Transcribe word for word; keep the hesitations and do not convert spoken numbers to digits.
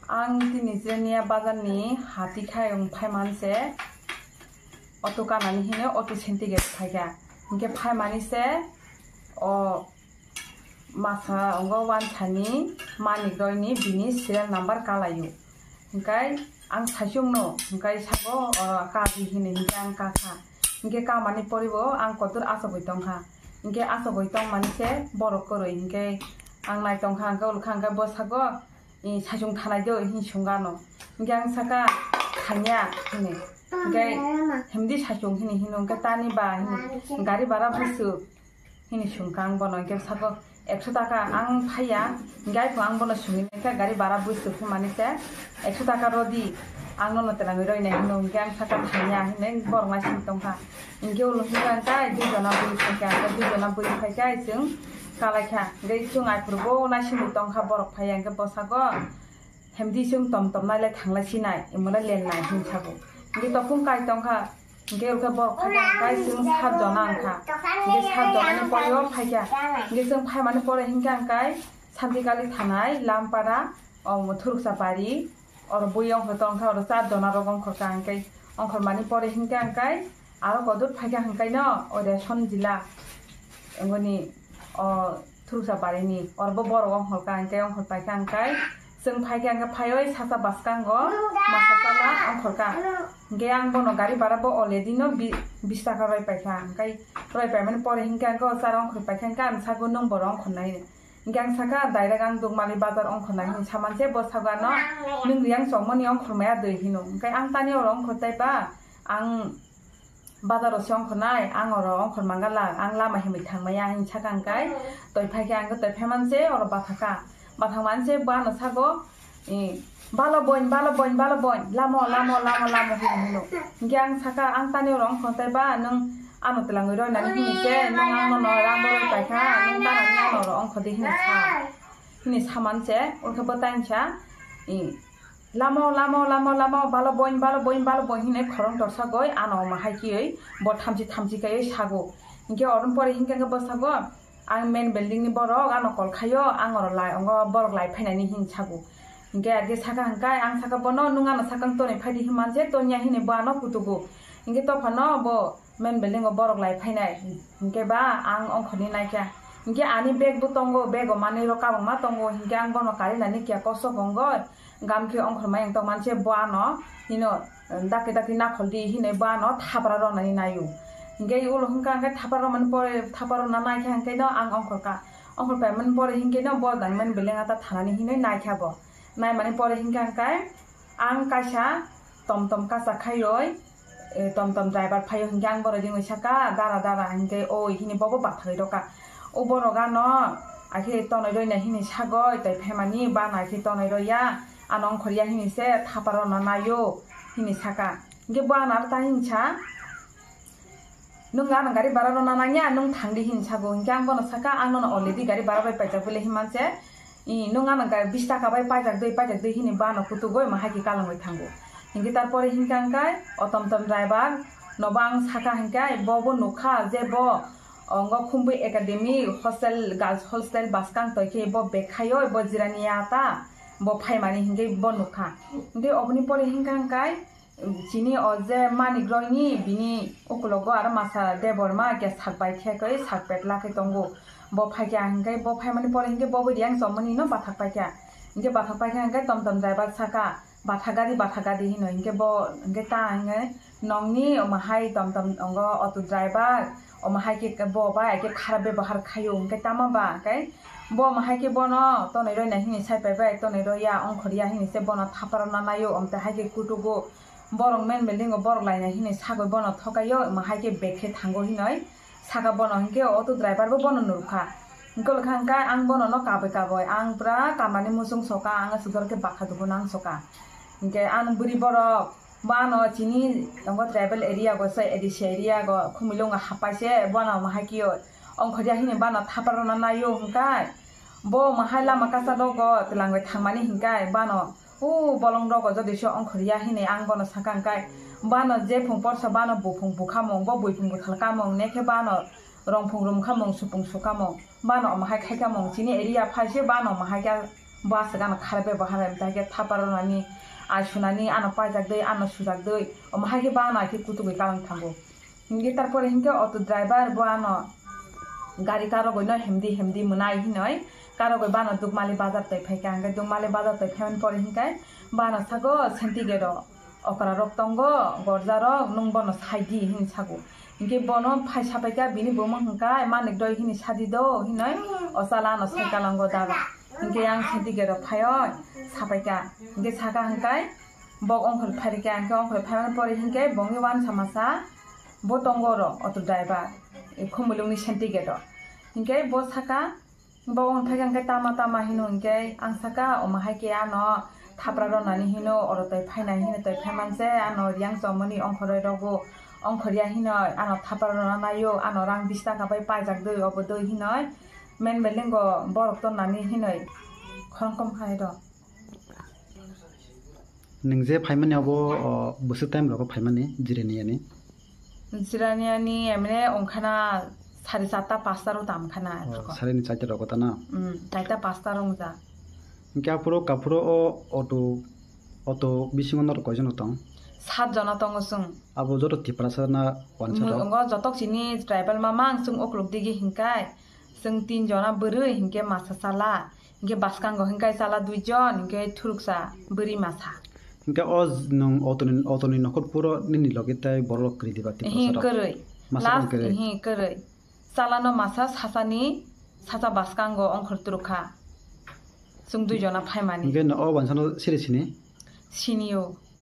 Ang tini Jirania bazar ni hati khai wng phai man se auto kanani hino auto senti gate phaikha. Hinkhe phai mani se o masa ongo wansani Manik Roy ni bini serial number kalaio. Hinkhe ang saichung no hinkhe sabo oro kaji hini hinkhe ang kakha. Hinkhe kamani poribo ang kotor asogoi tongkha. Hinkhe asogoi tongmani se borok kwrwi hinkhe ang naitongkha hinkhe ulkha hinkhe bwsago saichung thanai do hini sungano. Hinkhe ang saka thangya hini. Hinkhe himdi saichung hini hino hinkhe tani ba hini gari bara bwswk hini sungkha ang bono hinkhe sako ekso taka ang phaiya hinkhe aipho ang bono sungwi naikha gari bara bwswk himani se ekso taka rodi ang nono twlangwi roinai hino hinkhe ang saka thangya hinwi borok naising tongkha. Hinkhe ulo hinkhe ang tai dui jona bui phaikha hinkhe dui jona bui phaikha chwng kalaikha hinkhe chwng aiphurubo naisingwi tongkha borok phaiya hinkhe bwsako hemdi chwng tom tom nailai thanglai sinai emona lelnai hinsago hinkhe tokung kai tongkha hinkhe ulo khe borok phaikha hinkhe chwng sat jona wngkha hinkhe sat jonani pore o phaikha hinkhe chwng phaimani pore hinkhe ang kai Santikali thanai Lampara o thuruksa bari oro bui ongkhor tongkha oro char jona rok ongkhorkha hinkhe ongkhormani pore hinkhe ang kai aro kodur phaikha hinkhe no o Reson jila wngoni o thuruksa barini oro bo borok ongkhorkha hinkhe ongkhor paikha hinkhe chwng phaikha hinkhe phaioi sasa bwskango masa sala ongkhorkha hinkhe ang bono gari bara bo already no bi-, bis taka roi paikha hinkhe roi paimani pore hinkhe ang o char ongkhor paikha hinkhe ang sago nwng borok ongkhornai. Hinkhe ang saka direct ang Dukmali bazar ongkhornai hinwi saman se bo sago ano nwng riyang chongmani ongkhormaya dwi hino. Hinkhe ang tani oro ongkhor taiba ang bazar o se ongkhornai ang oro ongkhor mangala ang lama himwi thangmaya hinwi saka hinkhe toi phaikhe ang toi phaiman se oro bathaka. Bathang man se bo ano sago balo boin balo boin balo boin lamo lamo lamo lamo hino hino. Hinkhe ang saka ang tani oro ongkhor taiba nwng ano twlangwi roinani hini se nwng ang nono rang bo roi paikha nwng tana ni ano oro ongkhor di hini sa hini saman se ulkhe bo tang sa lamo lamo lamo lamo balo boin balo boin balo boin hini khorang torsa goi ano omo hai kiwi bo thamchi thamchi kaiwi sago hinkhe oroni pore hinkhe bo sago ang main building ni borok ano call khaio ang oro lai ongo borok lai phainani hin sago hinkhe age saka hinkhe ang saka bono nwng ano sakang tonwi phaidi hinman se tonya hini bo ano kutugo hinkhe tophano bo main building o borok lai phainai hinkhe ba ang ongkhorni naikha hinkhe ani bag bo tongo bag o manwi rok kabangma tongo hinkhe ang bono karinani kiya kosok ongoi gamkhe ongkhormai ang tongman se bo ano hino daki daki nakhol di hinwi bo ano thapra rwnani naio hinkhe ulo hwnkha hinkhe thapra rwmani pore thapra rwna naikha hinkhe no ang ongkhorkha ongkhor paimani pore hinkhe no bo dangmani beleng ata thanani hinwi naikha bo naimani pore hinkha hinkhe ang kaisa tom tom kacha khairoi tom tom driver phaio hinkhe ang borok ringwi saka dara dara hinkhe oi hini bobo bathagwi rokha o borok ano akhe tonwi roina hini sagoi tei phaimani bana akhe tonwi roya. Ano ongkhorya hini se thapar rwna naio hini saka. Hinkhe bo ano aro ta hini sa, "Nwng ano gari bara rwna nangya, nwng thangdi," hini sago. Hinkhe ang bono saka, "Ang nono already gari bara bai paijak bwle," hinman se, "I, nwng ano ga-, bis taka bai paijak dwi, paijak dwi," hini bo ano kutugoi ma hai khe kalangwi thango. Hinkhe tarpore hinkhe ang kai o tom tom driver nobo ang saka hinkhe bo bo nukha je bo ongo Khumbui Academy hostel, girls hostel bwskang toi khe bo bag khaio bo jirani ya ta. Bo phaimani hinkhe bo nukha. Hinkhe oboni pore hinkha hinkhe chini o je Manik Royni bini ukulogo aro masa Debbarma khe sak bai khe khe sak pet lakhe tongo. Bo phaikha hinkhe bo phaimani pore hinkhe bo bo riyang chomani no bathak paikha. Hinkhe bathak paikha hinkhe tom tom driver saka, "Bathak gadi, bathak gadi," hino hinkhe bo hinkhe ta hinkhe nongni omo hai tom tom ongo auto driver omo hai khe bo bai khe kharap bebohar khaio hinkhe tamo ba hinkhe Bo omo hai khe bono tonwi rwina hini sai pai bai, tonwi rwya, ongkhorya hini se bono thapar rwna naio, omte hai khe kutugo. Borok main building o borok laina hini sagwi bono thokaio, omo hai khe bag khe thango hinoi saka bono, hinkhe auto driver bo bono nurkha. Hinkhe ulo kha hinkhe ang bono no kabui kabui, ang pura kamani muchung soka, ang aswk jora khe bakha dubu nang soka. Hinkhe ang bwrwi borok, Bo ano chini tongo tribal area go se, A D C area go, Khumulwng go hapai se, bo ano omo hai khe ongkhorya hini bo ano thapar rwna naio hwnkhe. Bo omo hai lama kasa rogo twlangwi thangmani hwnkhe, bo ano o bolong rogo jodi se ongkhorya hini ang bono sakha hwnkhe, bo ano jephung porsa bo ano buphung bukhamung, bo buiphung bwthal kamung, nekhe bo ano rongphung rumkhamung, supung sukamung, bo ano omo hai khai kamung, chini area phai se bo ano omo hai khe Bo aswk ano kharap bai bo hambai, mtai khe thapa rwnani, ai sunani, ano paijak dei, ano sujak dei, omo hai khe ba ano hai khe kutugwi kalang thango. Hinkhe tarpore hinkhe auto driver bo ano gari karogwi no himdi himdi mwnai hinoi karogwi bano Dukmali bazar tai phaikha. Hinkhe Dukmali bazar tai phaimani pore hinkhe bano sago senti gate o okra rok tongo, gorja rok, nwng bono saidi hin sago. Hinkhe bono phai sapaikha, bini bumung hinkhe manik doi hini sadi do hinoi o chala ano sai kalango daga. Hinkhe ang senti gate o phaioi sapaikha. Hinkhe saka hinkhe bok ongkhor phairikha, hinkhe ongkhor phaimani pore hinkhe bongni wansa masa bo tongo oro auto driver, e, Khumulwngni senti gate o. Hinkhe bo saka, bo wng thai hinkhe tama tama hino hinkhe ang saka, omo hai khe ano thapra rwnani hino oro tei phainai hino tei phaimanse ano riyang chomoni ongkhoroi rogo, ongkhorya hino ano thapra rwna naio, ano rang bish taka bai paijak doi obo doi hinoi men belingo borok tonnani hinoi khorokthom khai rw. Nwng je phaimani abo, o, bwswk time rogo phaimani Jirania ni? Jirania ni emne ongkhana sari charta pasta ro tam khana. O, sari ni charta rogo ta na? Hmm, charta pasta ro wngja. Hinkhe aphuru kaphuru o auto, auto bisingo norok koijon tong? Sat jona tongo chwng. Abo joto Tiprasa na wansa rok? Ngo jotok chini tribal mamang chwng ukluk digi hinkai. Chwng tin jona bwrwi hinkhe masa chala. Hinkhe bwskango hinkhe chala duijon, hinkhe thuruksa bwrwi masa. Hinkhe o nwng auto ni, auto ni nokhor puro nini logi tei borok rok kwrwi diba Tiprasa rok? Kwrwi. Masa last kwrwi? Hi kwrwi. Chala no masa sachani, sacha bwskango ongkhor turukha. Chwng dui jona phaimani. Hinkhe no o wansano siri sini? Sinio.